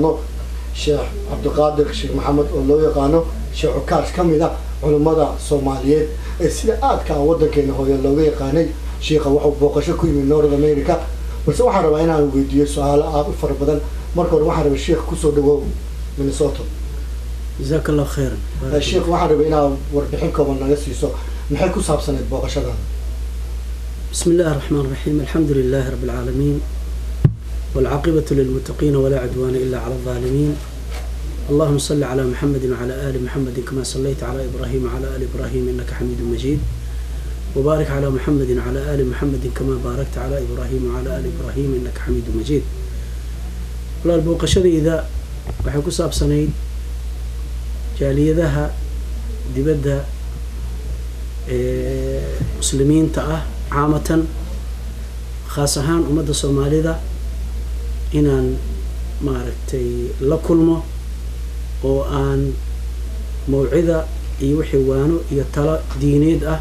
qaadno Sheekh Cabdiqaadir Sheekh Maxamed oo loo yaqaano Sheekh Cukaash, ka mid ah culummada Soomaaliyeed ee sida aadka ah waddankeena hooyo looga yaqaanay. Sheekha wuxuu booqasho ku yimid North America, balse waxaan rabaa inaan weydiiyo su-aalo aada u fara badan. Marka hore waxaan rabay, Sheekh, kusoo dhawow Minnesota. Jazaaka Allahu khayran. Sheekh, waxaan rabay inaad warbixin kooban naga siiso maxay ku saabsaneyd booqashadaada. بسم الله الرحمن الرحيم، الحمد لله رب العالمين، والعاقبة للمتقين، ولا عدوان إلا على الظالمين. اللهم صل على محمد وعلى آل محمد كما صليت على إبراهيم وعلى آل إبراهيم إنك حميد مجيد، وبارك على محمد وعلى آل محمد كما باركت على إبراهيم وعلى آل إبراهيم إنك حميد مجيد. Walaal, booqashadayda waxay ku saabsanayd jaaliyadaha dibadda ee muslimiinta ah caamatan, khaas ahaan ummadda Soomaalida, inaan maaragtay la kulmo oo aan mawcida iyo wixii waano iyo talo diineed ah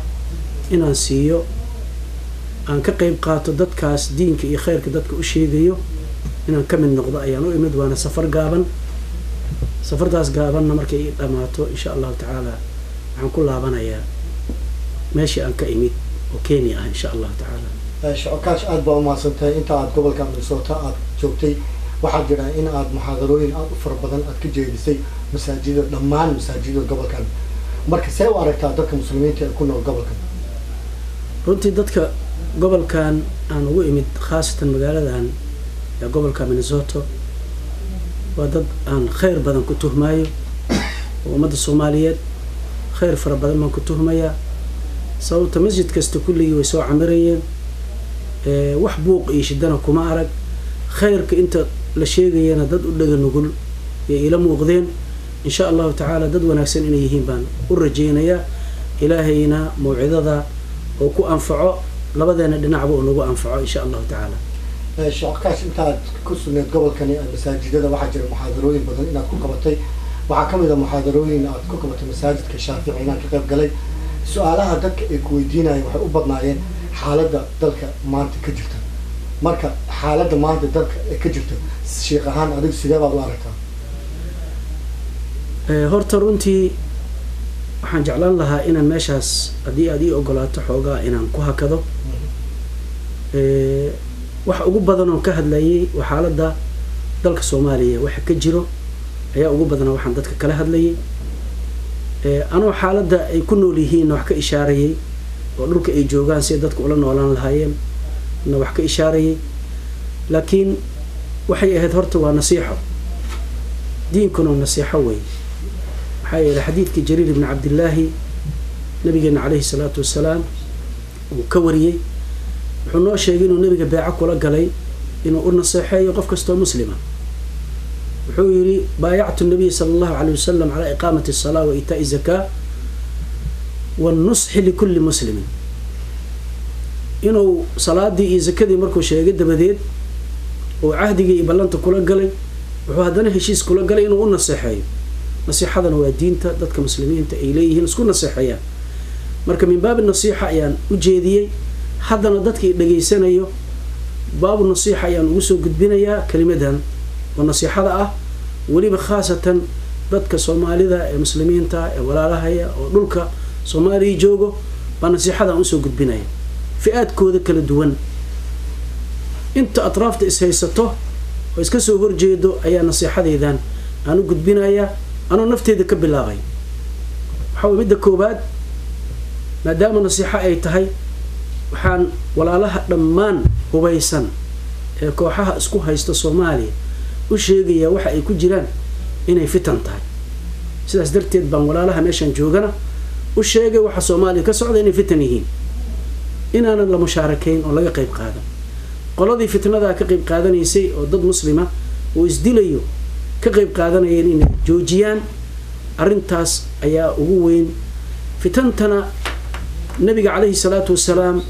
inaan siiyo, aan ka qeyb qaato dadkaas diinka iyo khayrka dadka u sheegayo, inaan ka mid noqdo ayaan u imid. Waana safar gaaban. Safartaas gaabanna markay ii dhamaato, insha Allahu tacaala, waxaan ku laabanayaa meeshii aan ka imid oo Kenya ah, insha Allahu tacaala. Sheekh Cukaash, aada baa umahadsantahay. Inta aad gobolka Minnesota aada joogtay, waxaa jira in aad muxaadarooyin aada u fara badan aad ka jeedisay masaajida, dhammaan masaajidada gobolkan. Marka see u aragtaa dadka muslimiinta ee ku nool gobolkan? Runtii dadka gobolkan aan ugu imid, khaasatan magaaladan ee gobolka Minnesota, waa dad aan khayr badan ku tuhmaayo oo ummadda Soomaaliyeed khayr fara badan baan ku tuhmayaa. Sababta, masjid kasta kulligii way soo camirayeen, wax buuq iyo shidana kuma arag. Khayrka inta la sheegayana dad u dhaga nugul yay ila muuqdeen. Insha Allahu tacaala dad wanaagsan inay yihiin baan u rajeynayaa. Ilaahayna mawcidada oo ku anfaco, labadeena dhinacba uu nagu anfaco, insha Allahu tacaala. Sheekh Cukaash, intaad ku sugneed gobolkani, masaajidada waxaa jira muxaadarooyin badan inaad ku qabatay. Waxaa kamid a muxaadarooyin aad ku qabatay masaajidka Shaafici inaan ka qayb galay. Su-aalaha dadka ay ku weydiinayeen waxay u badnaayeen xaaladda dalka maanta ka jirta. Marka xaaladda maanta dalka ee ka jirta, sheekh ahaan adigu sidee baad u aragtaa? Horta runtii waxaan jeclaan lahaa inaan meeshaas, haddii aad ii ogolaato, xoogaa inaan ku hakado. Waxa ugu badan oon ka hadlayay waa xaaladda dalka Soomaaliya waxa ka jiro ayaa ugu badana waxaan dadka kala hadlayay, anoo xaaladda ay ku nool yihiinna wax ka ishaarayay, oo dhulka ay joogaan si dadka ula noolaan lahaayeen na wax ka ishaarayay. Laakiin waxay ahayd, horta waa nasiixo, diinkuna nasiixo wey. Maxaa yeelay, xadiidkii Jariir ibni Cabdillaahi nabigeena calayhi salaatu wasalaam uu ka wariyey wuxuu noo sheegay inuu nabiga beeco kula galay inuu u naseexeeyo qof kastoo muslima. Wuxuu yidhi: "Baayactu nabiy sala Allahu alayh wasalam calaa iqaamati asalaa wa iitaa'i zakaa wannusxi likulli muslimin." Inuu salaadii iyo zakadii markuu sheegay dabadeed oo cahdigii iyo ballanta kula galay, wuxuu haddana heshiis kula galay inuu u naseexeeyo. Nasiixadana waa diinta dadka muslimiinta ay leeyihiin isku naseexeeyaan. Marka min baabi nasiixa ayaan u jeediyey. Haddana dadka i dhegaysanayo baabu nasiixa ayaan ugu soo gudbinayaa kelimadan oo nasiixada ah, weliba khaasatan dadka Soomaalida ee muslimiinta ee walaalahaya oo dhulka Soomaaliya joogo baa nasiixadan usoo gudbinaya, fi-aadkooda kala duwan, inta atraafta ishaysato oo iska soo horjeedo ayaa nasiixadeydan aan u gudbinayaa, anoo nafteeda ka bilaabay. Waxaa way midda koowaad, maadaama nasiixo ay tahay, waxaan walaalaha dhammaan hubaysan ee kooxaha isku haysta Soomaaliya u sheegayaa waxa ay ku jiraan inay fitan tahay. Sidaas darteed baan walaalaha meeshan joogana u sheegay waxa Soomaaliya ka socda inay fitan yihiin, inaanan la mushaarakayn oo laga qayb qaadan. Qoladii fitnadaa ka qayb qaadanaysay oo dad muslima oo isdilayo ka qayb qaadanayeen inay joojiyaan. Arrintaas ayaa ugu weyn. Fitantana nabiga calayhi salaatu wasalaam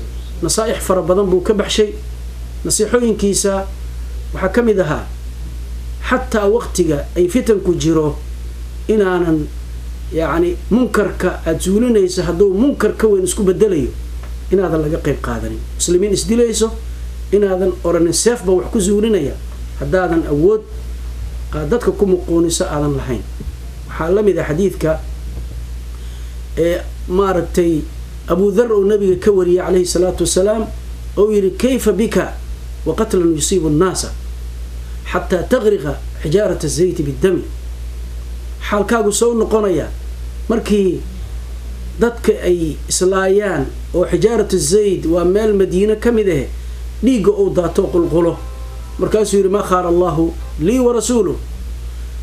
nasaa'ix fara badan buu ka baxshay. Nasiixooyinkiisa waxaa ka mid ahaa, xataa waqtiga ay fitanku jiro, inaanan yacni munkarka aada suulinayso hadduu munkar ka weyn isku bedelayo inaadan laga qayb qaadanin. Muslimiin isdilayso inaadan oranin seef baan wax ku suulinaya haddaadan awood Dadka ku muquunisa aadan lahayn. Waxaa la mid ah xadiidka ee maaragtay Abu Dharr uu nabiga ka wariyay calayhi salaatu wasalaam, oo yidhi kayfa bika wa qatlan yusiibu annaasa xataa taqriqa xijaarat azayti biddami. Xaalkaagu soo noqonaya markii dadka ay islaayaan oo xijaarat zayd waa meel Madiine ka mid ah dhiigga uu daato qulqulo. Markaasuu yidhi maa khaara allahu lii wa rasuuluh,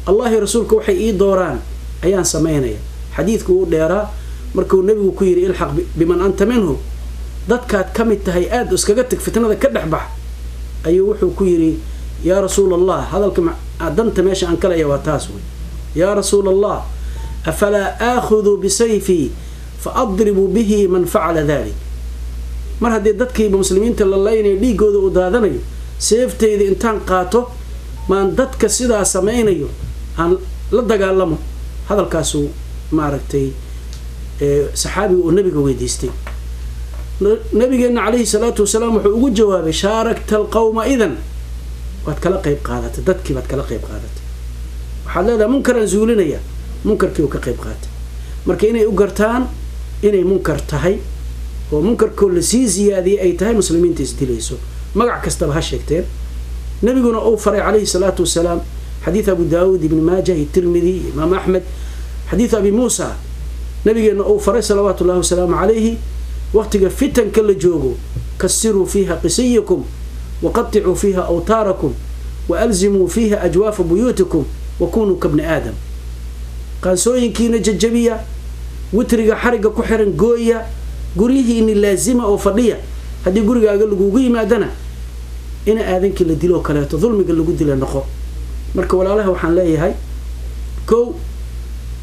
allahi rasuulka waxay ii dooraan ayaan samaynaya. Xadiidku uu dheeraa markuu nabigu ku yidhi ilxaq biman anta minhu, dadkaad ka mid tahay aada iskaga tag, fitnada ka dhex bax, ayuu wuxuu ku yidhi yaa rasuul allah, hadalka danta meesha aan kalaya waa taas wey, yaa rasuul allah afalaa aakhudu bisayfii fa adribu bihi man facala dalik. Mar haddii dadkiiba muslimiinta la laynayo dhiiggooda uu daadanayo, seeftayda intaan qaato maan dadka sidaa samaynayo aan la dagaalamo. Hadalkaasuu maaragtay saxaabiga uu nabiga weydiistay. Nabigeenna calayhi salaatu wasalaam wuxuu ugu jawaabay shaarakta alqawma idan, waad kala qayb qaadatay, dadkii baad kala qayb qaadatay. Waxaad leedahay munkaraan zuulinaya, munkarkii uu ka qayb qaatay. Marka inay u gartaan inay munkar tahay oo munkarkoo lasii siyaadiyay ay tahay muslimiinta isdilayso, magac kastaba ha sheegteen. Nabiguna uu faray calayhi salaatu wasalaam xadiid Abu Daawuud, Ibni Maajah, iyo Tirmidi, Imaam Axmed, xadiid Abi Muusa, nabigeenna uu faray salawaatu ullahi wasalaamu calayhi waqtiga fitanka la joogo, kasiruu fiiha qisiyakum waqaticuu fiiha awtaarakum waalzimuu fiiha ajwaafa buyuutikum wakunuu kabni aadam. Qaansooyinkiina jajabiya, witriga xarigga ku xiran gooya, guryihiini laazima oo fadhiya. Haddii gurigaaga lagugu yimaadana ina aadankii la diloo kaleeto dulmiga lagu dila noqo. Marka walaalaha waxaan leeyahay, kow,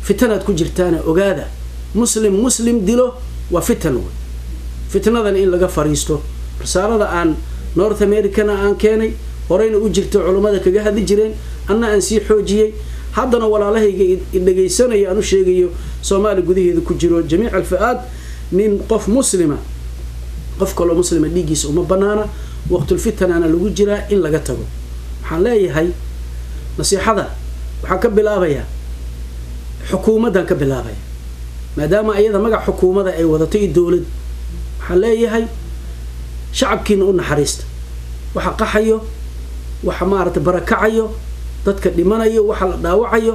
fitanaad ku jirtaana ogaada, muslim muslim dilo waa fitan wey. Fitnadan in laga fariisto, risaalada aan North Americana aan keenay horeyna u jirta culummada kaga hadli jireen, anna aan sii xoojiyey, haddana walaalahayga dhegaysanaya aan u sheegayo Soomaali gudaheeda ku jiro jamiic alfi'aad, nin qof muslima qof kaloo muslima dhiiggiisa uma banaana, waqtulfitanaana lagu jiraa in laga tago. Waxaan leeyahay nasiixada waxaan ka bilaabayaa xukuumaddan ka bilaabaya, maadaama ayada magac xukuumada ay wadato iyo dowlad. Waxaan leeyahay shacabkiina u naxariista, waxa qaxayo, waxa maaragtay barakacayo, dadka dhimanayo, waxa la dhaawacayo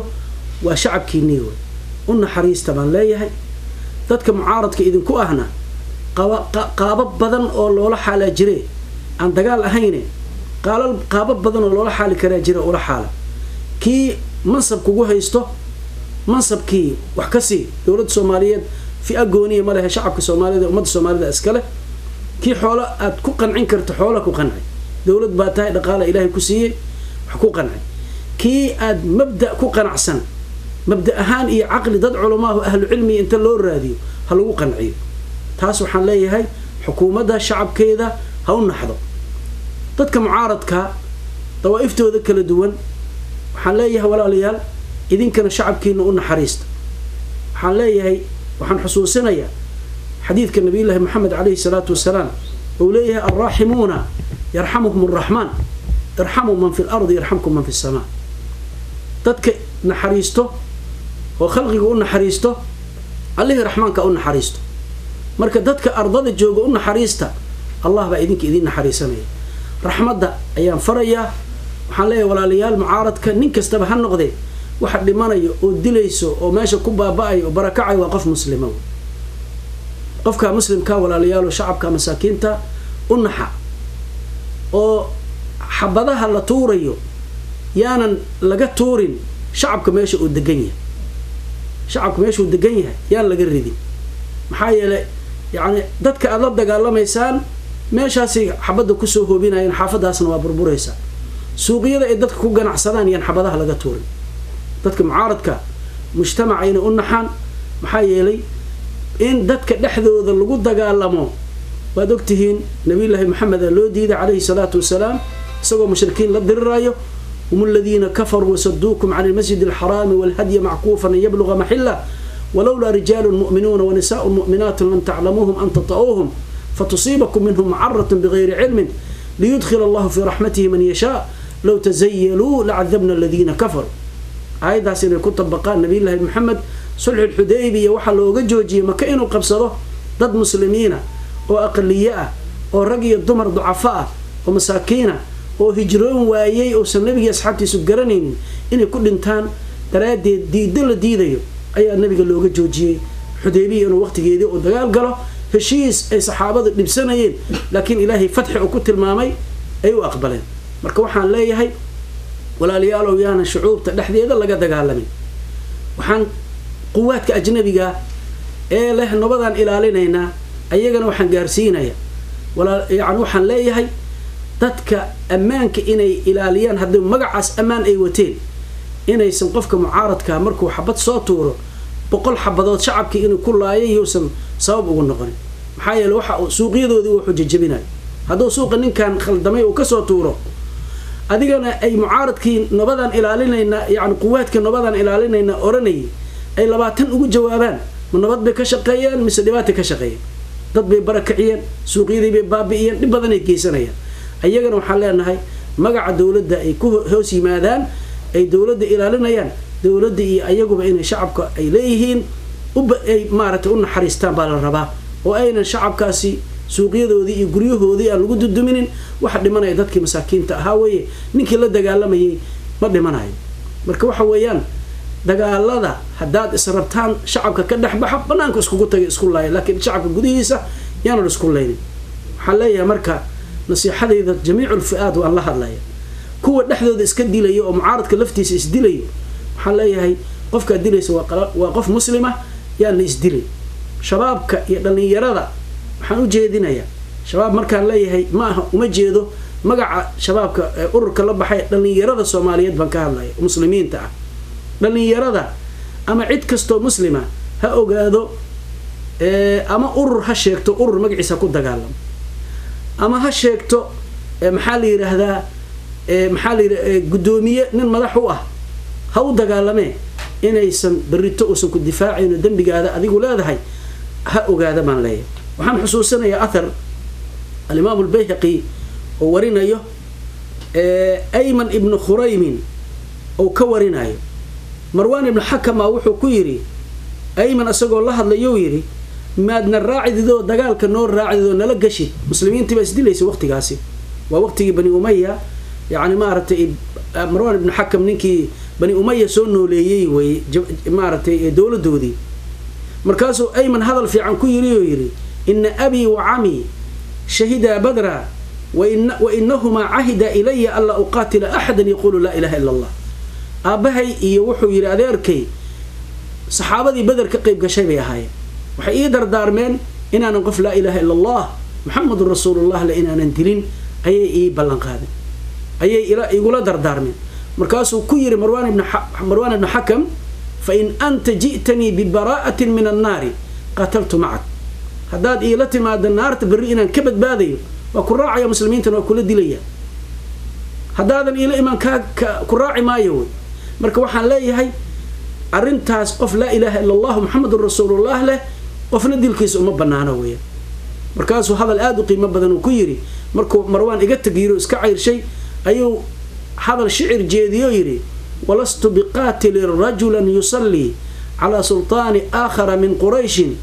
waa shacabkiinii wey, u naxariista baan leeyahay. Dadka mucaaradka idinku ahna qaabab badan oo loola xaalaa jire aan dagaal ahayne, qaabab badan oo loola xaali karaa jira, ula xaala. Kii mansab kugu haysto mansabkii wax ka sii. Dowladda Soomaaliyeed fi'a gooniya ma lehe, shacabka Soomaalida, ummadda Soomaalida iskale. Kii xoolo aad ku qancin karto xoola ku qanci, dowlad baa tahay, dhaqaala ilaahay ku siiyey, wax ku qanci. Kii aad mabda ku qanacsan, mabda ahaan iyo caqli dad culamaahu ahlu cilmiga inta loo raadiyo ha lagu qanciyo. Taas waxaan leeyahay xukuumadda shacabkeeda ha u naxdo. Dadka mucaaradka dawaa'iftooda kala duwan waxaan leeyahay walaalayaal, idinkana shacabkiina u naxariista. Waxaan leeyahay, waxaan xusuusinayaa xadiidka nabiyullaahi Maxamed calayhi salaatu wasalaam uu leeyahay alraaximuuna yarxamuhum arraxmaan, irxamuu man fi lardi yarxamkum man fi samaa. Dadka naxariisto oo khalqiga u naxariisto, allihii raxmaanka u naxariisto. Marka dadka ardada jooga u naxariista, allah baa idinka idiin naxariisanaya. Raxmadda ayaan farayaa. Waxaan leeyahay walaalayaal, mucaaradka nin kastaba ha noqdee, waxa dhimanayo oo dilayso oo meesha ku baaba'ayo oo barakacayo waa qof muslima. Qofka muslimka walaalayaal oo shacabka masaakiinta u naxa, oo xabadaha la tuurayo yaanan laga tuurin shacabka meesha uu degan yahay, shacabka meesha uu degan yahay yaan laga ridin. Maxaa yeelay yacni dadka aada la dagaalamaysaan meeshaasay xabadda kusoo hoobinayaan, xaafadaasna waa burburaysaa. Suuqyada ay dadka ku ganacsadaan yaan xabadaha laga tuurin. Dadka mucaaradka mujtamaca inay u naxaan, maxaa yeelay in dadka dhexdooda lagu dagaalamo waad ogtihiin. Nabiyullaahi Maxamed aa loo diiday calayhi salaatu wasalaam isagoo mushrikiin la diriraayo, hum aladiina kafaruu wasaduukum can ilmasjid alxaraami walhadya mackuufan an yabluga maxila walowlaa rijaalun mu'minuuna wanisaaun mu'minaatun lam taclamuuhum an tata'uuhum fatusiibakum minhum macaratun bigayri cilmin liyudkhila allahu fii raxmatihi man yashaa Low tazayaluu lacadabna aladiina kafaruu. Aayaddaas inay ku tabaqaan nabiyullaahi Maxamed sulxulxudaybiya waxaa looga joojiyey Maka inuu qabsado dad muslimiina oo aqliye ah oo rag iyo dumar ducafo ah oo masaakiina oo hijroon waayey uusan nabigii asxaabtiisu garanaynin inay ku dhintaan daraaddeed diiddo la diidayo ayaa nabiga looga joojiyey Xudaybiya inuu waqtigeedii oo dagaal galo. Heshiis ay saxaabadu dhibsanayeen laakiin Ilaahay fatxi uu ku tilmaamay ay u aqbaleen. Marka waxaan leeyahay walaalayaalow, yaana shucuubta dhexdeeda laga dagaalamin. Waxaan quwaadka ajnabiga ee leh nabadaan ilaalinaynaa ayagana waxaan gaarsiinayaa, yani waxaan leeyahay dadka ammaanka inay ilaaliyaan haddii magacaas ammaan ay wateen inaysan qofka mucaaradkaa markuu xabad soo tuuro 100 xabadood shacabkii inuu ku laayay yuusan sabab ugu noqonin. Maxaa yeele waxa suuqyadoodii wuxuu jajabinayo hadduu suuqa ninkan khaldamay uu kasoo tuuro, adigana ay mucaaradkii nabadaan ilaalinaynaa, yani quwaadka nabadaan ilaalinaynaa oranayay ay 20 ugu jawaabaan, ma nabad bay ka shaqeeyeen mise dhibaatay ka shaqeeyeen? Dad bay barakiciyeen, suuqyadii bay baabi'iyeen, dhib badanay geysanayaan. Ayagana waxaan leenahay magaca dowladda ay ku hoos yimaadaan ay dowladda ilaalinayaan, dowladda iyo ayaguba inay shacabka ay leeyihiin ay maaragtay u naxariistaan baa la rabaa, oo aynan shacabkaasi suuqyadoodii iyo guryahoodii aan lagu duduminin. Waxa dhimanaya dadkii masaakiinta ahaa weeye, ninkii la dagaalamayay ma dhimanayo. Marka waxa weeyaan dagaalada haddaad israbtaan shacabka ka dhex baxa, banaanka iskugu tagay isku laaya, laakiin shacabka gudihiisa yaanan isku laynin. Waxaan leeyahay marka nasiixadayda jamiicu lfi'aad waan la hadlaya, kuwa dhexdooda iska dilaya oo mucaaradka laftiisa isdilayo waxaan leeyahay qofkaad dilaysa waa qof muslima, yaan la isdilay. Shabaabka iyo dhallinyarada waxaan u jeedinayaa, shabaab markaan leeyahay ma aha uma jeedo magaca shabaabka ururka la baxay, dhallinyarada Soomaaliyeed baan ka hadlaya, muslimiinta ah. Dhallinyarada ama cid kastoo muslima ha ogaado, ama urur ha sheegto, urur magaciisa ku dagaalamo, ama ha sheegto maxaa la yidhaahdaa, maxaa la yidha guddoomiye nin madax u ah ha u dagaalamee, inaysan berrito uusan ku difaacayno dembigaada adigu leedahay ha ogaada baan leeyahay. Waxaan xusuusanayaa athar alimaamu albayhaqi oo warinayo Ayman ibnu Khuraymin oo ka warinayo Marwaan ibnu Xakama, wuxuu ku yidhi Ayman isagoo la hadlayou yidhi, maadna raacididoo dagaalka noo raacididoo nala gashid? Muslimiintii baa isdilaysa waqtigaasi, waa waqtigii Bani Umaya, yacni maaragtay Marwaan ibnu Xakam ninkii Bani Umaya soo nooleeyey weye maaragtay dowladoodii. Markaasuu Ayman hadal fiican ku yidhi oo yidhi, ina abii wa camii shahidaa Badra wa inahumaa cahida ilaya anlaa uqaatila axadan yaquulu laa ilaha ila allah. Aabbahay iyo wuxuu yidhi adeerkay saxaabadii Beder ka qayb gashay bay ahaayeen, waxay ii dardaarmeen inaanan qof laa ilaaha ila allah Muxamadun rasuulullah le inaanan dilin ayay ii ballan qaadeen, ayay igula dardaarmeen. Markaasuu ku yidhi Marwaan ibnu Xakam, fa in anta ji'tanii bibaraa'atin min annaari qataltu macak, haddaad iila timaado naarta berri inaan ka badbaadayo waa ku raacaya, muslimiintana waa kula dilaya, haddaadan iila imaan ku raaci maayo wey. Marka waxaan leeyahay arrintaas qof laa ilaaha ila allahu Muxamadun rasuulullah leh qofna dilkiisa uma banaano weya. Markaasuu hadal aada u qiimo badan uu ku yidhi markuu Marwaan iga tagiiro iska cayrshay ayuu hadal shicir jeediyo yidhi, walastu biqaatilin rajulan yusallii calaa sultaani aakhara min Qurayshin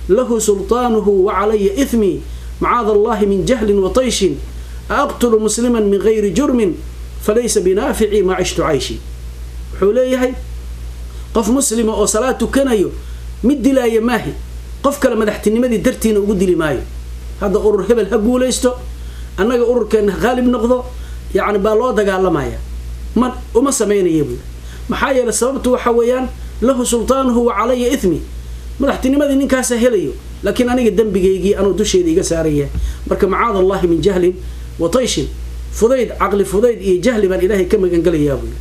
lahu sultaanuhu wa calaya ithmii macaada allahi min jahlin wa tayshin aaqtulu musliman min gayri jurmin falaysa binaaficii maa cishtu cayshi. Wuxuu leeyahay qof muslima oo salaad tukanayo mid dilaaya maahi, qof kale madaxtinimadii dartiina ugu dili maayo. Hadda urur hebel ha guulaysto, annaga ururkeenna ha qaalib noqdo, yacni baa loo dagaalamaya, ma uma samaynaya buuri. Maxaa yeelay sababtu waxa weeyaan lahu sultaanuhu wa calaya ithmi, madaxtinimadii ninkaasa helayo laakiin aniga dembigaygii anuu dusheeda iga saaran yahay. Marka macaada allahi min jahlin wa tayshin, fudayd caqli fudayd iyo jahli baan Ilaahay ka magangelayaa buuri.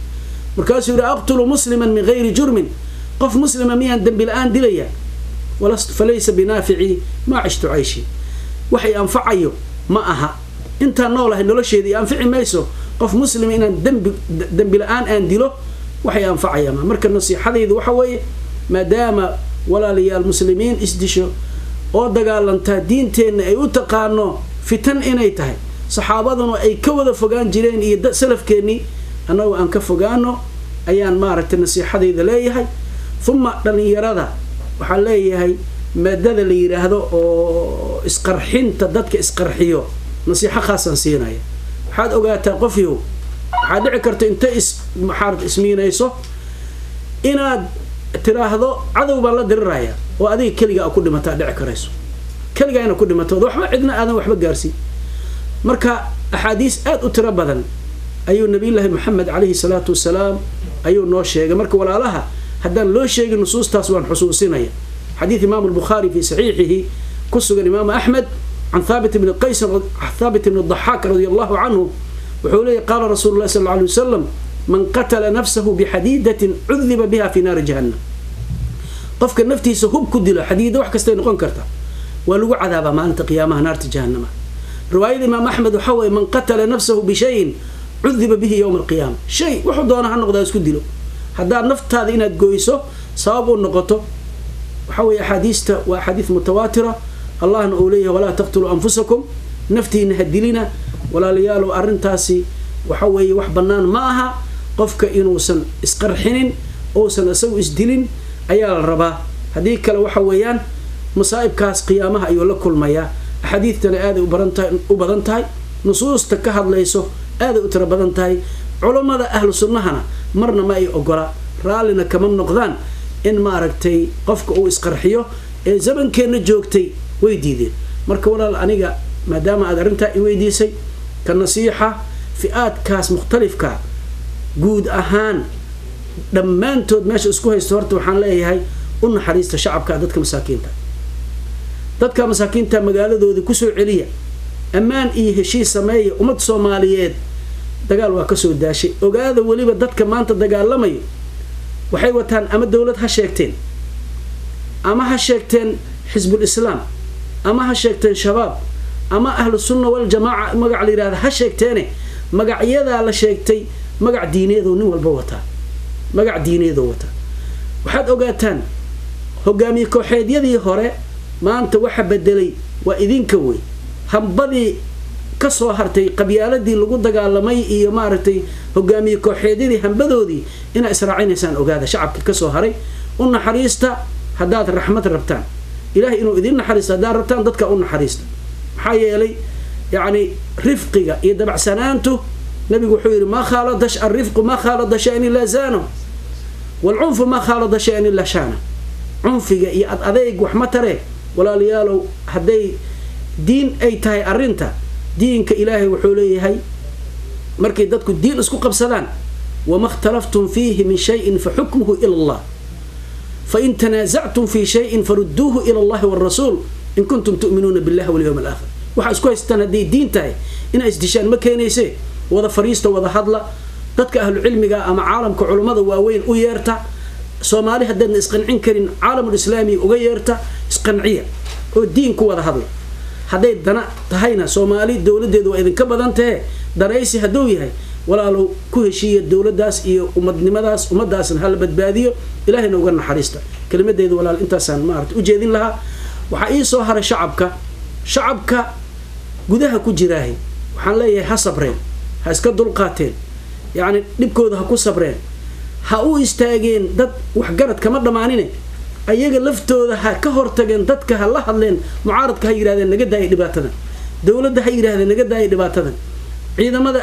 Markaasuu yidhi aqtulu musliman min gayri jurmin, qof muslima miyaan dembi la-aan dilaya? Falaysa binaaficii maa cishtu cayshi, waxay anfacayo ma aha intaan noolahay nolosheeda i anfici mayso qof muslima inaan dembi la-aan aan dilo, waxay anfacaya ma. Marka nasiixadaydu waxa weeye maadaama walaalayaal muslimiin isdisho oo dagaalantaa diinteenna ay u taqaano fitan inay tahay, Saxaabaduna ay ka wada fogaan jireen iyo salafkeennii, annagu aan ka fogaano ayaan maaragtay nasiixadayda leeyahay. Uma dhalinyarada waxaan leeyahay maadada la yidhaahdo oo isqarxinta, dadka isqarxiyo nasiixo khaasaan siinaya. Waxaad ogaataa qofyow, waxaad dhici karta inta maxaarad ismiinayso inaad tiraahdo cadow baan la diriraya, oo adiga keligaa ku dhimataa dhici karayso, keligaa inaad ku dhimato waxba cidna aadan waxba gaarsiin. Marka axaadiis aad u tiro badan ayuu nabiyullaahi Maxamed calayhi salaatu wasalaam ayuu noo sheegay. Marka walaalaha haddaan loo sheegin nusuustaas waan xusuusinaya. Xadiid imaamu albukhaari fii saxiixihi ku sugan, imaamu Axmed can Thaabit ibni Qays, Thaabit ibni Daxaak radia allahu canhu, wuxuu leeyahy qaala rasuulu llahi sal alla alay wasalam: man qatala nafsahu bixadiidatin cudiba biha fi naari jahannam. Qofka naftiisa hub ku dilo, xadiida wax kastay noqon karta, waa lagu cadaabaa maalinta qiyaamaha naarta jahannama. Riwaayada imaam Axmed waxaa weeye: man qatala nafsahu bishayin cudiba bihi yowma alqiyaama. Shay wuxuu doona ha noqdaa isku dilo, haddaad naftaada inaad goyso sabab u noqoto. Waxaa weeye axaadiista waa axaadiis mutawaatira. Allahna uu leeyahay: walaa taqtuluu anfusakum, naftiina ha dilina. Walaalayaalow, arrintaasi waxa weeye wax bannaan ma aha. Qofka inuusan isqarxinin uusan isagu isdilin ayaa la rabaa, haddii kale waxa weeyaan masaa'ibkaas qiyaamaha ayuu la kulmayaa. Axaadiidtana aaday u badan tahay, nusuusta ka hadlayso aaday u tiro badan tahay. Culammada ahlu sunnahana marna ma ay ogola, raallina kama noqdaan in maaragtay qofka uu isqarxiyo ee zamankeenna joogtay, way diideen. Marka walaal, aniga maadaama aad arrintaa i weydiisay ka nasiixa, fi-aadkaas mukhtalifka guud ahaan dhammaantood meesha isku haysto, horta waxaan leeyahay u naxariista shacabka, dadka masaakiinta, dadka masaakiinta magaaladoodii kusoo celiya, ammaan iyo heshiis sameeya. Ummad Soomaaliyeed dagaal waa kasoo daashay. Ogaada weliba dadka maanta dagaalamayo waxay wataan ama dowlad ha sheegteen, ama ha sheegteen Xisbul Islaam, ama ha sheegteen Shabaab, ama Ahlu Sunna Waljamaaca magac la yidhahda ha sheegteene, magacyadaa la sheegtay magac diineedoo nin walba wataa, magac diineedoo wataa. Waxaad ogaataan hogaamiye kooxeedyadii hore maanta waxa bedelay waa idinka wey. Hambadii ka soo hartay qabyaaladii lagu dagaalamay iyo maaragtay hogaamiye kooxeedyadii hambadoodii inaa israacinaysaan. Ogaada, shacabka kasoo haray u naxariista. Haddaad raxmad rabtaan, Ilahay inuu idin naxariisto haddaad rabtaan, dadka u naxariista. Maxaa yeelay yacni rifqiga iyo dabacsanaantu, nabigu wuxuu yidhi: maa khaalada alrifqu maa khaalada shay-an ilaa zaano, waalcunfu maa khaalada shay-an ilaa shaana. Cunfiga iyo ad adeyg wax ma taree. Walaalayaalow, hadday diin ay tahay arrinta, diinka Ilaahay wuxuu leeyahay markay dadku diin isku qabsadaan: wama اkhtalaftum fiihi min shayin faxukmuhu ila Allah, fain tanaasactum fi shayin farudduuhu ila Allahi wاlrasuul in kuntum tu'minuuna billahi walyawm alaakhir. Waxaa isku haystaan hadday diin tahay inaa isdishaan ma keenayse, wada fariista, wada hadla, dadka ahlu cilmiga ama caalamka culummada waaweyn u yeerta. Soomaali haddaadna isqancin karin, caalamul islaami uga yeerta, isqanciya oo diin ku wada hadla. Hadday dana tahayna, Soomaali dowladeedu waa idinka badan tahe, danaysi hadduu yahay, walaalow ku heshiiya dowladdaas iyo umadnimadaas, ummadaasna hala badbaadiyo, Ilaahayna uga naxariista. Kelimadeedu walaal intaasaan maarata ujeedin lahaa. Waxaa ii soo haray shacabka, shacabka gudaha ku jiraahi waxaan leeyahay ha sabreen, ha iska dulqaateen, yacni dhibkooda ha ku sabreen, ha u istaageen. Dad waxgarad kama dhammaanine, ayaga laftooda ha ka hortageen, dadka ha la hadleen, mucaaradka ha yidhahdeen naga daaya dhibaatadan, dowladda ha yidhahdeen naga daaya dhibaatadan, ciidamada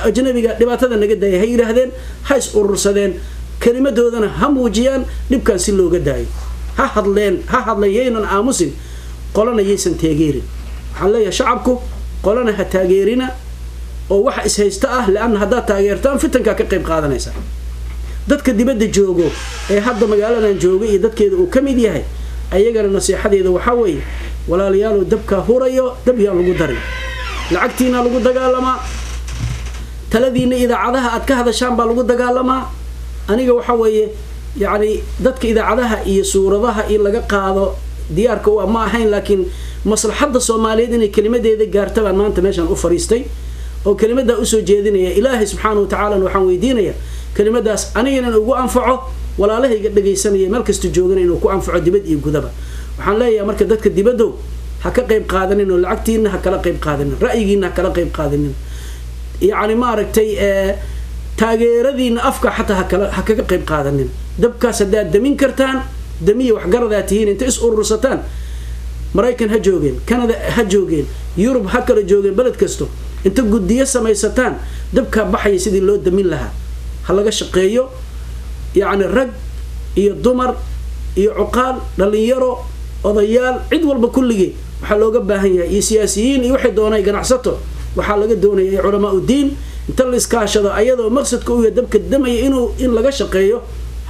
ajnabiga dhibaatada naga daaya ha yidhaahdeen, ha is urursadeen, kelimadoodana ha muujiyaan dhibkan si looga daayo. Ha hadleen, ha hadleen, yaynan aamusin, qolana yaysan taageerin. Waxaan leeyahay shacabku qolana ha taageerina oo waxa ishaysta ah, lianna haddaad taageertaan fitankaa ka qayb qaadanaysa. Dadka dibadda joogo ee hadda magaaladan jooga iyo dadkeeda uu ka mid yahay, ayagana nasiixadeeda waxaa weeye: walaalayaalow, dabkaa hurayo dab yaan lagu darin. Lacagtiina lagu dagaalamaa, taladiina idaacadaha aad ka hadashaan baa lagu dagaalamaa. Aniga waxa weeye yacni dadka idaacadaha iyo suuradaha in laga qaado diyaarka u ma ahayn, laakiin maslaxadda Soomaaliyeed inay kelimadeeda gaarta baan maanta meeshaan u fariistay oo kelimadaa usoo jeedinaya. Ilaahay subxaana wa tacaalana waxaan weydiinaya kelimadaas aniga inaan ugu anfaco, walaalahayga dhagaysanaya meel kasta joogana inuu ku anfaco, dibad iyo gudaba. Waxaan leeyahay marka dadka dibaddow Ha ka qayb qaadanin oo lacagtiina ha kala qayb qaadanin, ra'yigiina ha kala qayb qaadanin, yacni maaragtay taageeradiina afka xataa ha kaga qayb qaadanin. Dabkaas haddaad damin kartaan damiya, waxgaradaa tihiin, inta is urursataan, Maraykan ha joogeen, Canada ha joogeen, Yurub ha kala joogeen, beled kasto inta guddiyo samaysataan, dabkaa baxaya sidii loo damin lahaa ha laga shaqeeyo. Yacni rag iyo dumar iyo cuqaal, dhalinyaro, odayaal, cid walba kulligii waxaa looga baahan yahay, iyo siyaasiyiin iyo waxay doonay ganacsato, waxaa laga doonaya iyo culamaa u diin, inta la iskaashado ayadoo maqsadka u yahay dabka damaya inuu in laga shaqeeyo,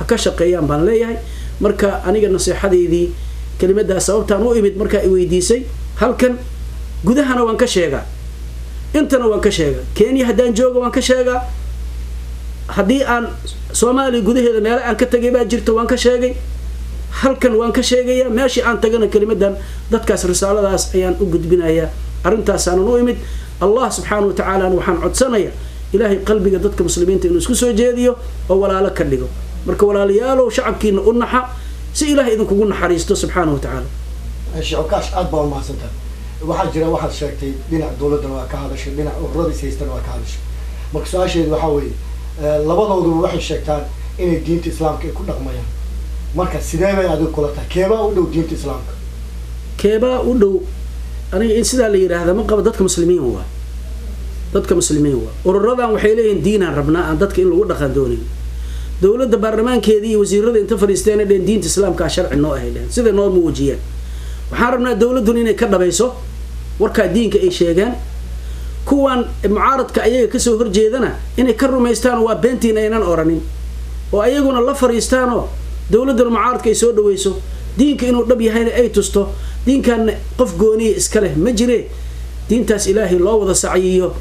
ha ka shaqeeyaan baan leeyahay. Marka aniga nasiixadeydii kelimadaas sababtaan u imid markaa i weydiisay, halkan gudahana waan ka sheegaa, intana waan ka sheegaa, Kenya haddaan jooga waan ka sheegaa, haddii aan Soomaaliya gudaheeda meelo aan ka tagay baa jirta waan ka sheegay, halkan waan ka sheegayaa, meeshii aan tagana kelimadan dadkaas risaaladaas ayaan u gudbinayaa. Arrintaasaanan u imid. Allah subxaana wa tacaala waxaan codsanayaa Ilaahay qalbiga dadka muslimiinta inuu isku soo jeediyo oo walaalo ka dhigo. Marka walaalayaalow, shacabkiina u naxa si Ilaahay idinkugu naxariisto subxaana wa tacaala. Sheekh Cukaash, aad baa umahadsantahay. Waxaa jira, waxaad sheegtay dhinac dowladdana waa ka hadashay, dhinac ururada is haystana waa ka hadashay. Marka su-aasheedu waxaa weeye, labadooduba waxay sheegtaan inay diinta islaamka ay ku dhaqmayaan. Marka sidee bay adigu kula tahay, keebaa u dhow diinta islaamka? Keebaa u dhow? Aniga in sidaa la yidhaahda ma qabo. Dadka muslimiin waa dadka muslimiin waa. Ururadan waxay leeyihiin diinaan rabnaa aan dadka in lagu dhaqan doonayn. Dowladda baarlamaankeedii iyo wasiirada inta fadhiisteen dheen diinta islaamkaa sharci noo ahay dheen, sida noo muujiyeen. Waxaan rabnaa dowladduna inay ka dhabayso warkaa diinka ay sheegaan, kuwan mucaaradka ayaga kasoo horjeedana inay ka rumaystaan waa beentiin aynan oranin, oo ayaguna la fariistaanoo dowladduna mucaaradka ay soo dhaweyso, diinka inuu dhab yahayna ay tusto. Diinkanna qof gooniya iska leh ma jire, diintaas Ilaahay loo wada sacyiyo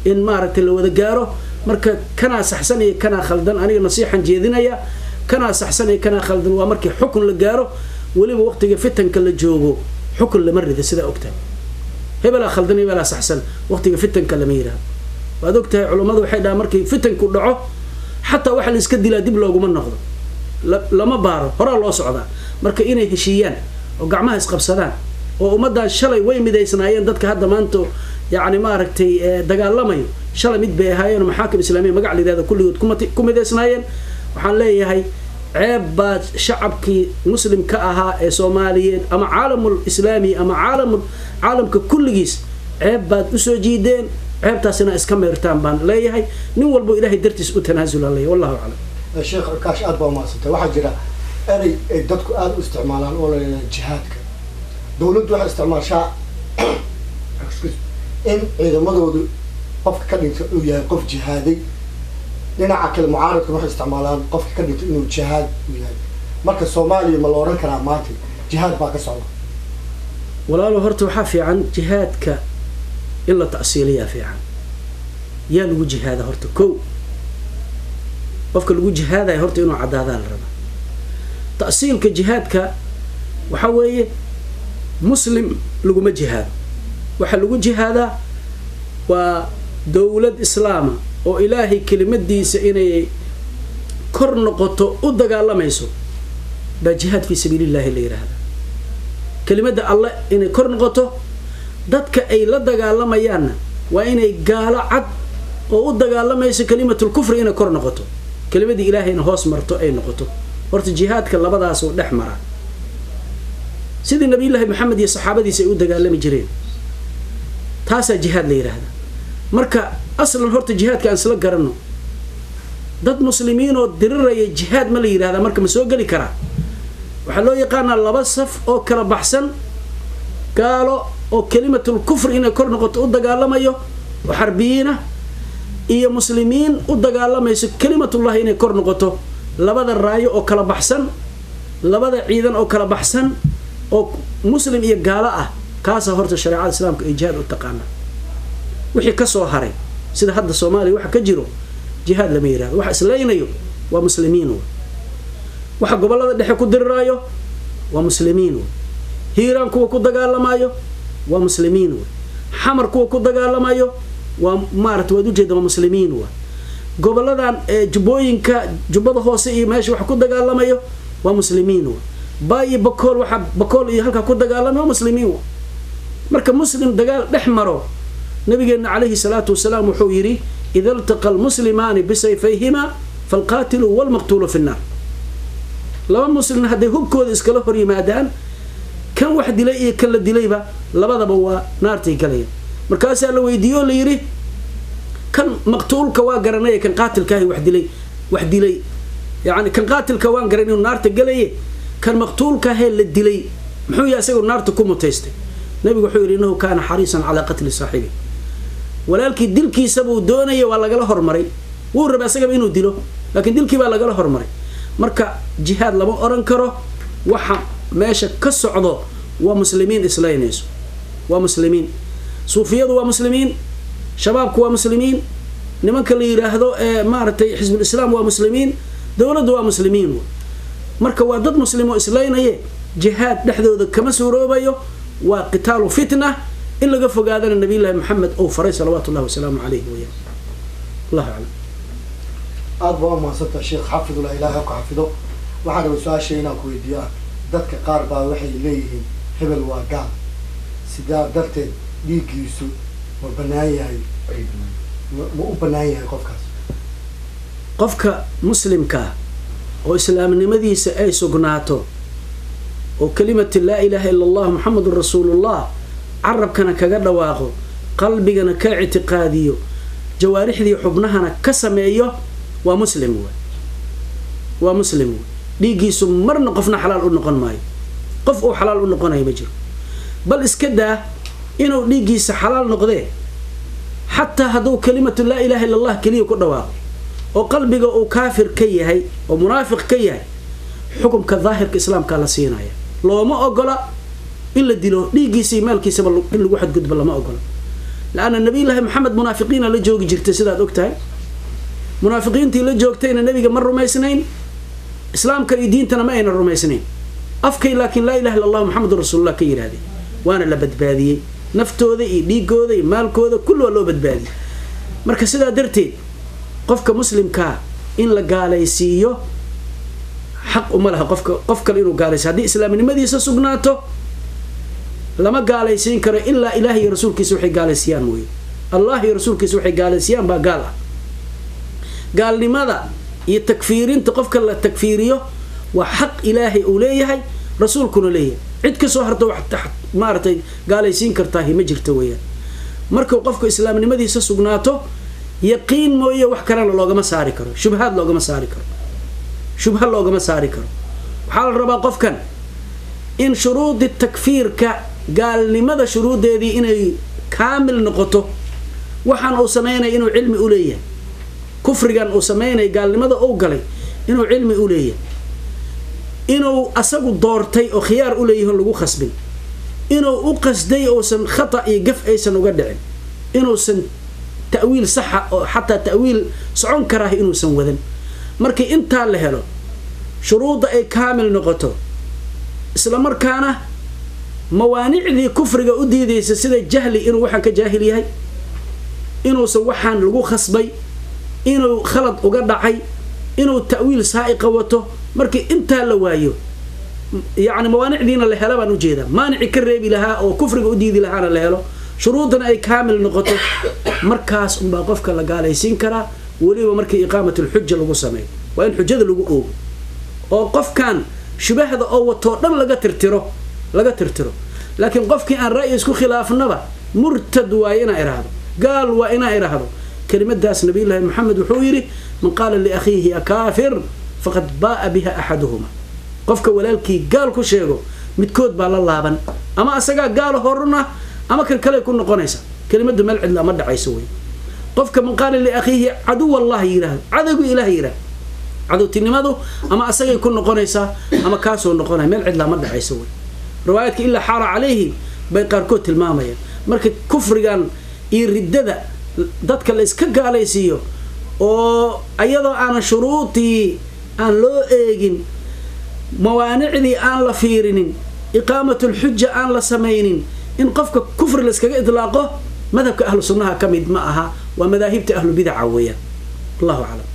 in maaragtay la wada gaaro. Marka kanaa saxsan iyo kanaa khaldan, aniga nasiixan jeedinaya, kanaa saxsan iyo kanaa khaldan waa markii xukun la gaaro. Weliba waqtiga fitanka la joogo xukun lama rida. Sidaa ogtahay, hebelaa khaldan, hebelaa saxsan waqtiga fitanka lama yidhaahdo. Waad ogtahay, culummadu waxay dhahaan markii fitanku dhaco xataa waxa la iska dilaa dib looguma noqdo, lama baaro, horaa loo socdaa. Marka inay heshiiyaan oo gacmaha isqabsadaan oo ummaddan shalay way midaysnaayeen, dadka hadda maanta yacni maaragtay dagaalamayo shalay mid bay ahaayeen oo maxaakim islaamiya magac la yidhahdo kulligood ku midaysnaayeen. Waxaan leeyahay ceeb baad shacabkii muslimka ahaa ee Soomaaliyeed ama caalamul islaami ama caalamka kulligiis ceeb baad usoo jiideen, ceebtaasina iska meertaan baan leeyahay. Nin walbo Ilaahay dartiis u tanaasula leeyahay. Wallahu aclam. Sheekh Cukaash, aad baa umahadsantahay. Waxaa jira erey ay dadku aada u isticmaalaan oo la yidhahda jihaadka. Dowladdu waxay isticmaashaa, excuse, in ciidamadoodu qofka ka dhinta uu yahay qof jihaaday. Dhinaca kale mucaaradkuna waxay isticmaalaan qofka ka dhinta inuu jihaad uu yahay. Marka Soomaaliya ma la odhan karaa maanta jihaad baa ka socda? Walaalo, horta waxaa fiican jihaadka in la ta'siiliyaa fiican. Yaa lagu jihaada horta? Kow, qofka lagu jihaadaya horta inuu caddaadaa la rabaa. Ta'siilka jihaadka waxaa weeye muslim laguma jihaado. Waxaa lagu jihaadaa waa dowlad islaama oo Ilaahay kelimadiisa inay kor noqoto u dagaalamayso baa jihaad fii sabiili llahi la yidhaahdaa. Kelimadda Alle inay kor noqoto, dadka ay la dagaalamayaanna waa inay gaalo cad oo u dagaalamayso kalimatul kufri inay kor noqoto, kelimadii Ilaahayna hoos marto ay noqoto. Horta jihaadka labadaasuu dhex maraa, sidii Nabiyullaahi Maxamed iyo saxaabadiisa ay u dagaalami jireen, taasaa jihaad la yidhaahdaa. Marka aslan horta jihaadka aan isla garanno, dad muslimiin oo diriraya jihaad ma la yidhahdaa? Marka ma soo geli karaa? Waxaa loo yaqaanaa laba saf oo kala baxsan, gaalo oo kelimatul kufri inay kor noqoto u dagaalamayo oo xarbiyiin ah iyo muslimiin u dagaalamayso kelimatullahi inay kor noqoto. Labada raayo oo kala baxsan, labada ciidan oo kala baxsan oo muslim iyo gaalo ah, kaasa horta shareecada islaamka ay jihaad u taqaanaa. Wixii ka soo haray, sida hadda Soomaaliya waxa ka jiro, jihaad lama yidhahdo. Waxa islaynayo waa muslimiin wa, waxa gobollada dhexe ku diriraayo waa muslimiin wa, Hiiraan kuwa ku dagaalamayo waa muslimiin wa, Xamar kuwa ku dagaalamayo waa maarata waad ujeeda waa muslimiin wa, goboladan Jubbooyinka, Jubbada Hoose iyo meesha waxa ku dagaalamayo waa muslimiin wa, Baay iyo Bakool, waxa Bakool iyo halkaa ku dagaalamay waa muslimiin wa. Marka muslim dagaal dhex maro, nabigeena calayhi salaatu wasalaam wuxuu yidhi ida iltaqa almuslimaani bisayfayhima falqaatilu walmaqtuulu fi nnaar. Laba muslim hadday hubkooda iskala hor yimaadaan, kan wax dilay iyo kan la dilayba labadaba waa naartay galayaan. Markaasaa la weydiiye oo la yidhi kan maqtuulka waa garanaya, kan qaatilkaahi wax dilay yani kan qaatilka waan garan inuu naarta galaye, kan maqtuulkaahee la dilay muxuu yahay isagoo naarta ku mutaystay? Nabigu wuxuu yidhi innahu kaana xariisan calaa qatli saaxibi, walaalkii dilkiisabuu doonaya, waa lagala hormaray, wuu rabay asagaba inuu dilo, laakiin dilkii baa lagala hormaray. Marka jihaad lama oran karo, waxa meesha ka socdo waa muslimiin islaynayso, waa muslimiin. Suufiyadu waa muslimiin, shabaabku waa muslimiin, nimanka la yiraahdo ee maaragtay xisbul islaam waa muslimiin, dowladdu waa muslimiin. Marka waa dad muslim oo islaynaye, jihaad dhexdooda kama suuroobayo, waa qitaalu fitna in laga fogaadana nabiyullaahi maxamed uu faray salawaatu ullahi wasalaamu calayhi wayaan. Allahu aclam. Aada baa umahadsantaha sheekh, xafidullah, ilaahay ha ku xafido. Waxaan rabay su-aasha inaan ku weydiiyo ah, dadka qaar baa waxay leeyihiin hebel waa gaal, sidaa darteed dhiiggiisu ma banaan yahay, ma u banaan yahay qofkaas? Qofka muslimkaa oo islaamnimadiisa ay sugnaato oo kelimati laa ilaaha ila allah muxamedun rasuulullah carabkana kaga dhawaaqo, qalbigana ka ictiqaadiyo, jawaarixdii xubnahana ka sameeyo, waa muslim waay, waa muslim waay. Dhiiggiisu marna qofna xalaal u noqon maayo, qof uu xalaal u noqonayo ma jiro. Bal iska daa inuu dhiiggiisa xalaal noqdee, xataa hadduu kelimatu laa ilaaha illa allah keliya ku dhawaaqo oo qalbiga uu kaafir ka yahay oo munaafiq ka yahay, xukumka daahirka islaamka la siinaya. Looma ogola in la dilo, dhiiggiisa iyo maalkiisaba in lagu xadgudbo lama ogola. Laanna nabiyullaahi maxamed munaafiqiina la joogi jirtay, sidaad og tahay. Munaafiqiintii la joogtayna nabiga ma rumaysnayn, islaamka iyo diintana ma ayna rumaysnayn, afkay laakiin laa ilaha illa allah muxamedun rasuulullah ka yidhahdeen, waana la badbaadiyey, naftooda iyo dhiigooda iyo maalkooda kulli waa loo badbaadiyey. Marka sidaa darteed qofka muslimkaa in la gaalaysiiyo xaq uma laha, qofka qof kale inuu gaalaysiiyo haddii islaamnimadiisa sugnaato lama gaalaysiin karo ilaa ilaah iyo rasuulkiisa waxay gaalaysiiyaan mooye. Allah iyo rasuulkiisa waxay gaalaysiiyaan baa gaal ah. Gaalnimada iyo takfiirinta qofka la takfiiriyo waa xaq ilaahay uu leeyahay, rasuulkuna leeyahay. Cid ka soo harta wax maaragtay gaalaysiin kartaahi ma jirto weeyaan. Markuu qofku islaamnimadiisa sugnaato yaqiin mooye wax kalena loogama saari karo, shubhaad loogama saari karo, shubha loogama saari karo. Waxaa la rabaa qofkan in shuruudi takfiirka gaalnimada shuruudeedii inay kaamil noqoto, waxaan uu sameynaya inuu cilmi u leeyahay, kufrigan uu sameynaya gaalnimada uu galay inuu cilmi u leeyahay, inuu asagu doortay oo khiyaar u leeyahay lagu khasbin, inuu u qasday uusan khata iyo gaf aysan uga dhicin, inuusan ta'wiil saxa oo xataa ta'wiil socon karaah inuusan wadan. Markii intaa la helo shuruudda ay kaamil noqoto, isla markaana mawaanicdii kufriga u diidaysa sida jahli inuu waxaan ka jaahil yahay, inuusan waxaan lagu khasbay, inuu khalad uga dhacay, inuu ta'wiil saa'iqa wato, markii intaa la waayo yacni mawaanicdiina la helo baan ujeedaa, maanici ka reebi lahaa oo kufriga u diidi lahaana la helo, shuruudana ay kaamil noqoto, markaas unbaa qofka la gaalaysiin karaa. Weliba markii iqaamatulxuja lagu sameeyo, waa in xujada lagu oogo oo qofkan shubahda oo watoo dhan laga tirtiro, laga tirtiro. Laakiin qofkii aan ra'yi isku khilaafnaba murtad waa inaa idhaahdo, gaal waa inaa idhaahdo. Kelimadaas nabiyullaahi maxamed wuxuu yidhi man qaala liakhiihi ya kaafir faqad baa'a biha axaduhuma. Qofka walaalkii gaal ku sheego midkood baa la laaban, ama asagaa gaal horuna ama kan kale ku noqonaysa. Kelimadu meel cidla ma dhacayso wey. Qofka man qaala liakhiihi caduw allah yidhaahdo, cadowgu ilaah yidhaahdo, cadowtinimadu ama asagay ku noqonaysaa ama kaasoo noqonaya, meel cidlaa ma dhacayso wey. Riwaayaadka ilaa xaara calayhi bay qaarkood tilmaamayaan. Marka kufrigan iyo riddada dadka la iska gaalaysiiyo oo ayadoo aanan shuruudii aan loo eegin, mawaanicdii aan la fiirinin, iqaamatulxuja aan la samaynin, in qofka kufri la iskaga idlaaqo madhabka ahlu sunnaha ka mid ma aha, waa madaahibta ahlu bidaca weeyaan. Allahu aclam.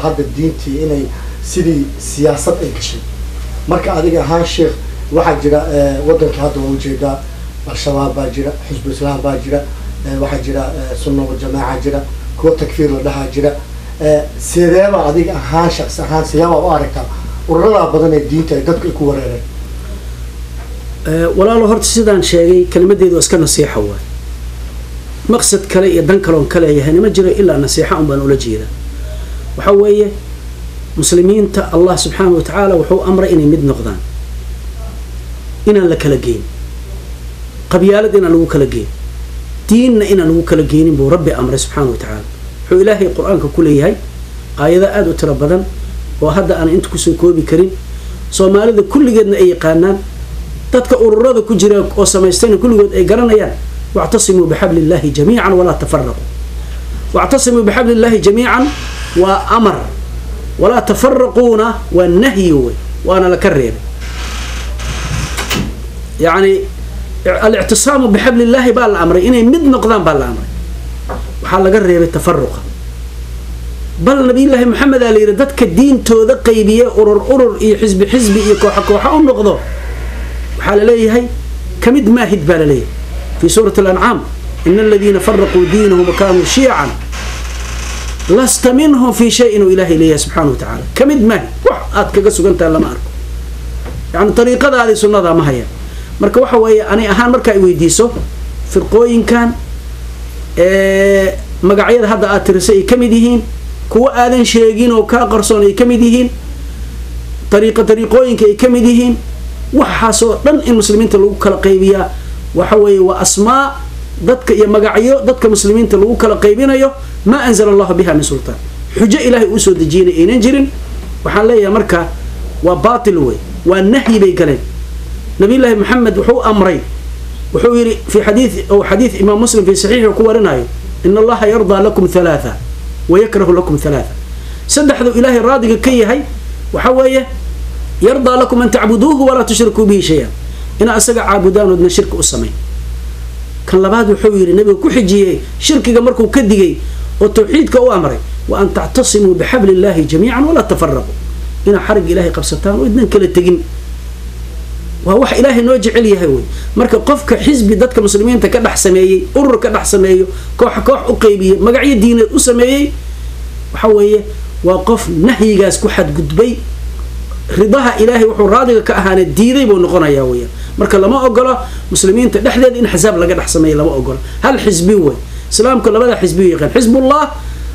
Hadda diintii inay sidii siyaasad ay gashay. Marka adiga ahaan sheekh, waxaa jira waddanka hadda waa ujeedaa Al-Shabaab baa jira, Xisbu Islaam baa jira, waxaa jira Sunna Wajamaaca jira, kuwa takfiir la dhahaa jira. Sideeba adiga ahaan, shaqsi ahaan, sideebaa u aragtaa ururada badan ee diinta ay dadku ay ku wareereen? Walaalo, horta sidaan sheegay, kelimadeedu waa iska nasiixa waay. Maqsad kale iyo dan kaloon ka leeyahay ma jiro, ilaa nasiixa un baan ula jeedaa. Waxa weeye, muslimiinta Allah subxaanahu wa tacaala wuxuu amray inay mid noqdaan, inaan la kala geyn qabyaalad, inaan lagu kala geyn diinna, inaan lagu kala geynin buu Rabbi amray subxaana wa tacaala. Wuxuu Ilaahay Qur-aanka ku leeyahay aayado aada u tiro badan oo hadda aan inta kusoo koobi karin, Soomaalida kulligeedna ay yaqaanaan, dadka ururada ku jira oo samaystayna kulligood ay garanayaan: wactasimuu bixabli illahi jamiican walaa tafaraquu. Wactasimuu bixabli illahi jamiican waa amar, walaa tafaraquuna waa nahyi wey, waana laka reebay. Yacni alictisaamu bixabli illahi baa la amray, inay mid noqdaan baa la amray, waxaa laga reebay tafaruqa. Bal Nabiyullaahi Maxamedaa la yidhi dadka diintooda qaybiye, urur urur iyo xisbi xisbi iyo kooxa kooxa u noqdo, waxaa laleeyahay kamid maahid baa laleeyahay fi suurati Alancaam: ina aladiina faraquu diinahum wakanuu shiican lasta minhum fi shayin. Uu Ilaahay leeyahay subxaana wa tacaala kamid maahid, wax aad kaga sugantaha lama arko, yani dariiqadaadii sunnadaa ma hayaan. Marka waxa weeye, ani ahaan marka ay weydiiso firqooyinkan magacyada hadda aad tirisay ay ka mid yihiin, kuwa aadan sheegin oo kaa qarsoon ay ka mid yihiin, dariiqa dariiqooyinka ay ka mid yihiin, waxaasoo dhan in muslimiinta lagu kala qaybiyaa waxa weeye waa asmaa dadka iyo magacyo dadka muslimiinta lagu kala qaybinayo, maa anzala Allahu biha min sultaan, xujo Ilaahay uu soo dejiyana aynan jirin. Waxaan leeyahay marka waa baatil wey, waa nahyi bay galeen. Nabiyullaahi Maxamed wuxuu amray, wuxuu yidhi fi xadiid oo xadiid Imaam Muslim fi saxiixi ku warinayo: ina Allaha yardaa lakum halaatha wayakrahu lakum halaatha. Saddexdu Ilaahay raadiga ka yahay waxa weeye: yardaa lakum an tacbuduuhu walaa tushrikuu bihi shay-an, inaa asaga caabudaan oodna shirki u samayn. Kan labaad wuxuu yidhi nabiga ku xijiyey shirkiga markuu ka digay oo tawxiidka u amray: wa an tactasimuu bixabli illahi jamiican walaa tafaraquu, inaa xarigga Ilaahay qabsataan oo idnan kala tegin. Waa wax Ilaahay noo jecel yahay wey. Marka qofka xisbi dadka muslimiinta ka dhex sameeyey, urur ka dhex sameeyo, koox koox u qeybiyey, magacyo diineed u sameeyey, waxa weeye waa qof nahyigaas ku xadgudbay, ridaha Ilaahay wuxuu raadiga ka ahaana diiday buu noqonayaa weeyaan. Marka lama ogolo muslimiinta dhexdeeda in xisaab laga dhex sameeyo, lama ogolo. Hal xisbi wey islaamku, labada xisbi u yaqaan: xisbullah,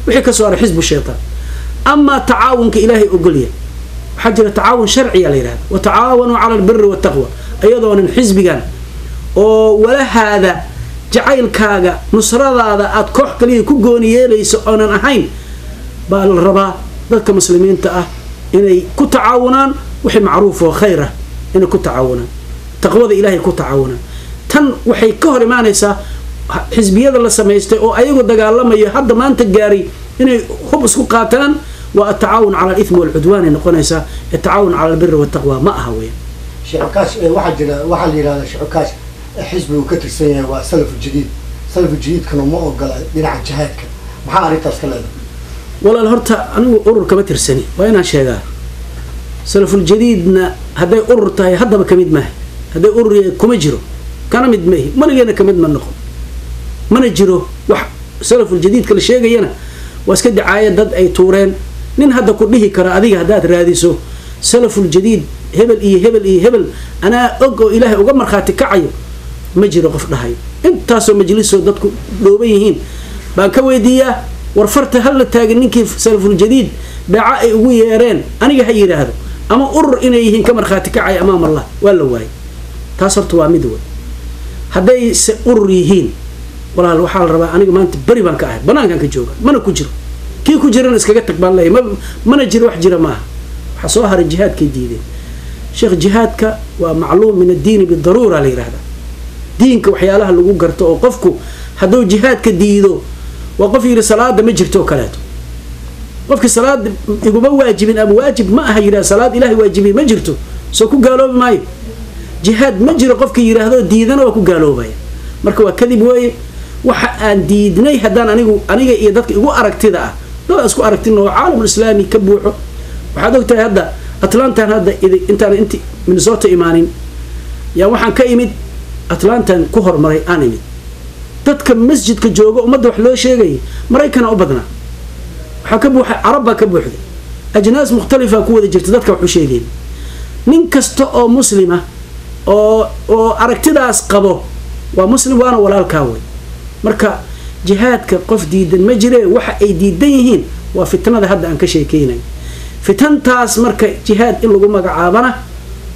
wixii ka soo haray xisbu shaytaan. Amaa tacaawunka Ilaahay ogolyahay, waxaa jira tacaawun sharciya la yidhahda, watacaawanuu cala albiri waltaqwa, iyadoonan xisbigan oo walahaada jacaylkaaga nusradaada aada koox kaliya ku gooni yeelayso oonan ahayn baa la rabaa dadka muslimiinta ah inay ku tacaawunaan wixii macruuf oo khayr ah, inay ku tacaawunaan taqwada Ilaahay, ku tacaawunaan. Tan waxay ka hor imaanaysaa xisbiyada la samaystay oo ayagu dagaalamayo, hadda maanta gaaray inay hub isku qaataan. Waa atacaawun cala alithmi walcudwaan ay noqonaysaa, atacaawun cala albiri waltaqwa ma aha weya. Sheekh Cukaash, waxaa jira waxaa la yidhahdaa Sheekh Cukaash xisbigu ka tirsan yahay waa Salafu Jadiid, Salafu Jadiidkana ma ogola dhinaca jihaadka. Maxaa arrintaas ka leedahay? Walaal, horta anigu urur kama tirsani, waa inaan sheegaa. Salafuljadiidna hadday urur tahay haddaba kamid maaha, hadday urur yahay kuma jiro, kana mid maahi, weligeena kamid ma noqon, mana jiro. Wax salafuljadiidka la sheegayana waa iska dacaaya dad ay tuureen. Nin hadda ku dhihi kara adiga haddaad raadiso salafuljadiid hebel iyo hebel iyo hebel anaa og oo Ilaahay uga markhaati kacayo, ma jiro qof dhahayo. Intaasoo majlisoo dadku dhooban yihiin baan ka weydiiyaa: war farta hala taagin ninkii salafuljadiid beeca ay ugu yeereen aniga ha yidhaahdo ama urur inay yihiin ka markhaati kacaya amaam Allah, waa la waayay. Taas horta waa mid wey. Hadday se urur yihiin, walaal, waxaa la rabaa aniga maanta beri baan ka ahay, banaankaan ka jooga, mana ku jiro. Kii ku jirana iskaga tag baan leeyahay, mana jiro, wax jira maaha. Waxaa soo haray jihaadkay diideen. Sheekh, jihaadka waa macluum min addiini bidaruura la yidhahdaa, diinka waxyaalaha lagu garto oo qofku hadduu jihaadka diido waa qof yidhi salaada ma jirto oo kaleeto. Qofkii salaad iguma waajibin ama waajib ma aha yidhaha, salaad Ilaahay waajibiy ma jirto, soo ku gaaloobi maayo? Jihaad ma jiro qofkii yidhaahdo diidana waa ku gaaloobaya. Marka waa kadib weeye waxa aan diidnay. Haddaan anigu, aniga iyo dadka igu aragtida ah, dad isku aragtina oo caalamul islaami ka buuxo. Waxaad ogtahay hadda Atlantan, hadda intaan inti Minnesota imaanin yaa waxaan ka imid Atlantan ku hormaray aan imid dadka masjidka jooga ummadda wax loo sheegayay Maraykana u badnaa, waxaa ka buuxay carab baa ka buuxday, ajnaas mukhtalifa ku wada jirta dadka wax u sheegeen. Nin kasta oo muslima oo aragtidaas qabo waa muslim waana walaalkaa wey. Marka jihaadka qof diidan ma jiree, waxa ay diidan yihiin waa fitnada hadda aan ka sheekeynayo. Fitantaas marka jihaad in lagu magacaabana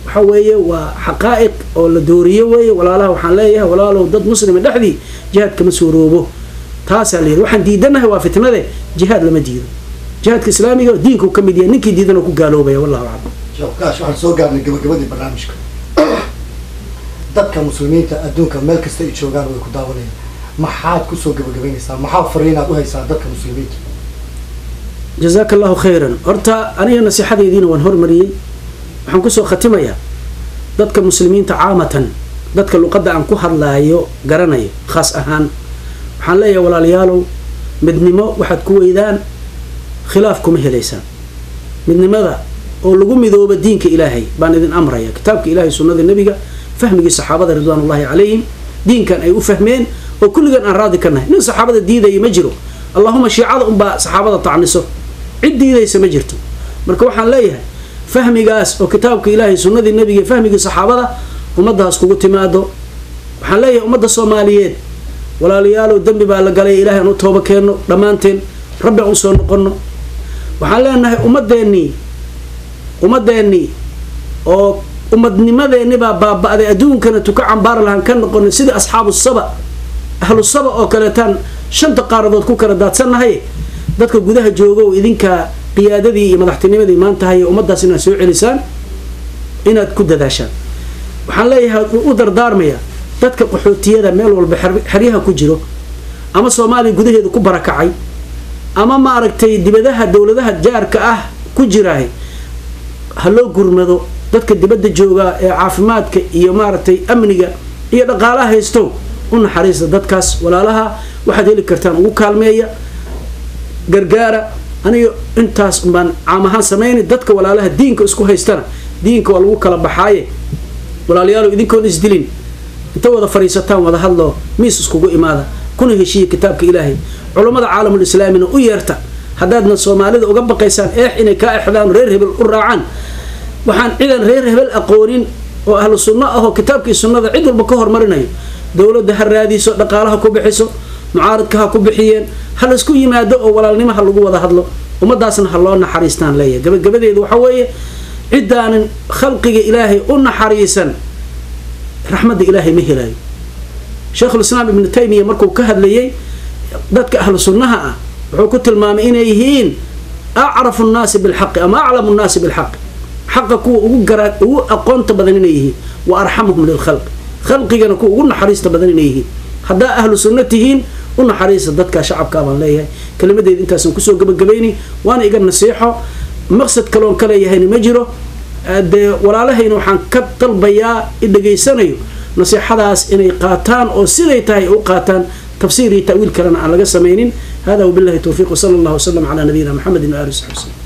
waxa weeye waa xaqaa'iq oo la dooriyo weeye. Walaalaha waxaan leeyahay, walaalow dad muslima dhexdii jihaad kama suuroobo, taasaa la yidhi. Waxaan diidanahay waa fitnade, jihaad lama diido. Jihaadka islaamiga diinku ka mid yahay, ninkii diidan oo ku gaaloobaya. Wallahu aclam. Sheekh Ukaash, waxaan soo gaarnay gabagabadii barnaamijka. Dadka muslimiinta adduunka meel kasta ay joogaan way ku daawanayaan, maxaad kusoo gabagabaynaysaa? Maxaa fariinaad u haysaa dadka muslimiinta? Jazaaka allahu khayran. Horta aniga nasiixadeydiina waan hormariyey. Waxaan kusoo khatimayaa dadka muslimiinta caamatan, dadka luqadda aan ku hadlaayo garanayo khaas ahaan, waxaan leeyahay walaalayaalow, midnimo waxaad ku weydaan khilaaf kuma helaysaan. Midnimada oo lagu midoobo diinka Ilaahay baan idin amraya, kitaabka Ilaahay, sunnada nebiga, fahmigii saxaabada ridwaanullahi calayhim, diinkan ay u fahmeen oo kulligan aan raadi ka nahay. Nin saxaabada diidaya ma jiro, allahuma shiicada unbaa saxaabada tacniso, cid diidaysa ma jirto. Marka waxaan leeyahay fahmigaas oo kitaabka Ilaahay, sunnadii nebiga, fahmigii saxaabada ummaddaas kugu timaado. Waxaan leeyahay ummadda Soomaaliyeed, walaalayaalow, dembi baa la galay, Ilaahay aan u tooba keenno dhammaanteen, rabbi aan usoo noqonno. Waxaan leenahay ummadeennii oo ummadnimadeenni baa baaba'day, adduunkana tuka cambaar lahaan ka noqonay sidii asxaabu saba, ahlu saba oo kaleetaan 5 qaaradood ku kala daadsannahay. Dadka gudaha jooga oo idinka qiyaadadii iyo madaxtinimadii maanta haya, ummaddaas inaad soo celisaan, inaad ku dadaashaan. Waxaan leeyahay u dardaarmaya dadka qaxootiyada meel walba xeryaha ku jiro, ama Soomaaliya gudaheeda ku barakacay, ama maaragtay dibadaha dowladaha jaarka ah ku jiraay, ha loo gurmado. Dadka dibadda jooga ee caafimaadka iyo maaragtay amniga iyo dhaqaalaha haysto, u naxariista dadkaas walaalaha, waxaad heli kartaan ugu kaalmeeya, gargaara. Aniga intaas baan caam ahaan sameynay. Dadka walaalaha diinka isku haystana, diinka waa lagu kala baxaaye, walaalayaalow idinkoon isdilin inta wada fadhiisataan wada hadlo, miis iskugu imaada, kuna heshiiya kitaabka Ilaahay. Culummada caalamul islaamina u yeerta. Haddaadna Soomaalida uga baqaysaan eex inay kaa exdaan reer hebel u raacaan, waxaan cidan reer hebel aqoonin oo ahlu sunno ahoo kitaabkii sunnada cid walba ka hormarinayo, dowladda ha raadiso, dhaqaalaha ku bixiso, mucaaradka ha ku bixiyeen, ha laisku yimaado oo walaalnimo ha lagu wada hadlo, ummaddaasna ha loo naxariistaan leeyahay. Gabagabadeedu waxa weeye, ciddaanan khalqiga Ilaahay u naxariisan raxmadda Ilaahay ma helayo. Sheikhulislaam Ibnu Taymiya markuu ka hadlayay dadka ahlu sunnaha ah, wuxuu ku tilmaamay inay yihiin acrafu nnaasi bilxaqi ama aclamu nnaasi bilxaqi, xaqa kuwa ugu garaa ugu aqoonta badan inay yihiin, wa arxamuhum lilkhalqi, khalqigana kuwa ugu naxariista badan inay yihiin. Haddaa ahlu sunno tihiin, u naxariista dadka shacabka baan leeyahay. Kelimadeeda intaasan kusoo gabagabayni, waana iga nasiixo, maqsad kaloon ka leeyahayna ma jiro. Dee walaalahayna waxaan ka dalbayaa i dhegaysanayo nasiixadaas inay qaataan oo siday tahay u qaataan, tafsiir iyo ta'wiil kalena aan laga samaynin. Hada wabillahi towfiiq, wsala allahu wasalam calaa nabiyina maxamedin wa alihi wasaxbi wasallam.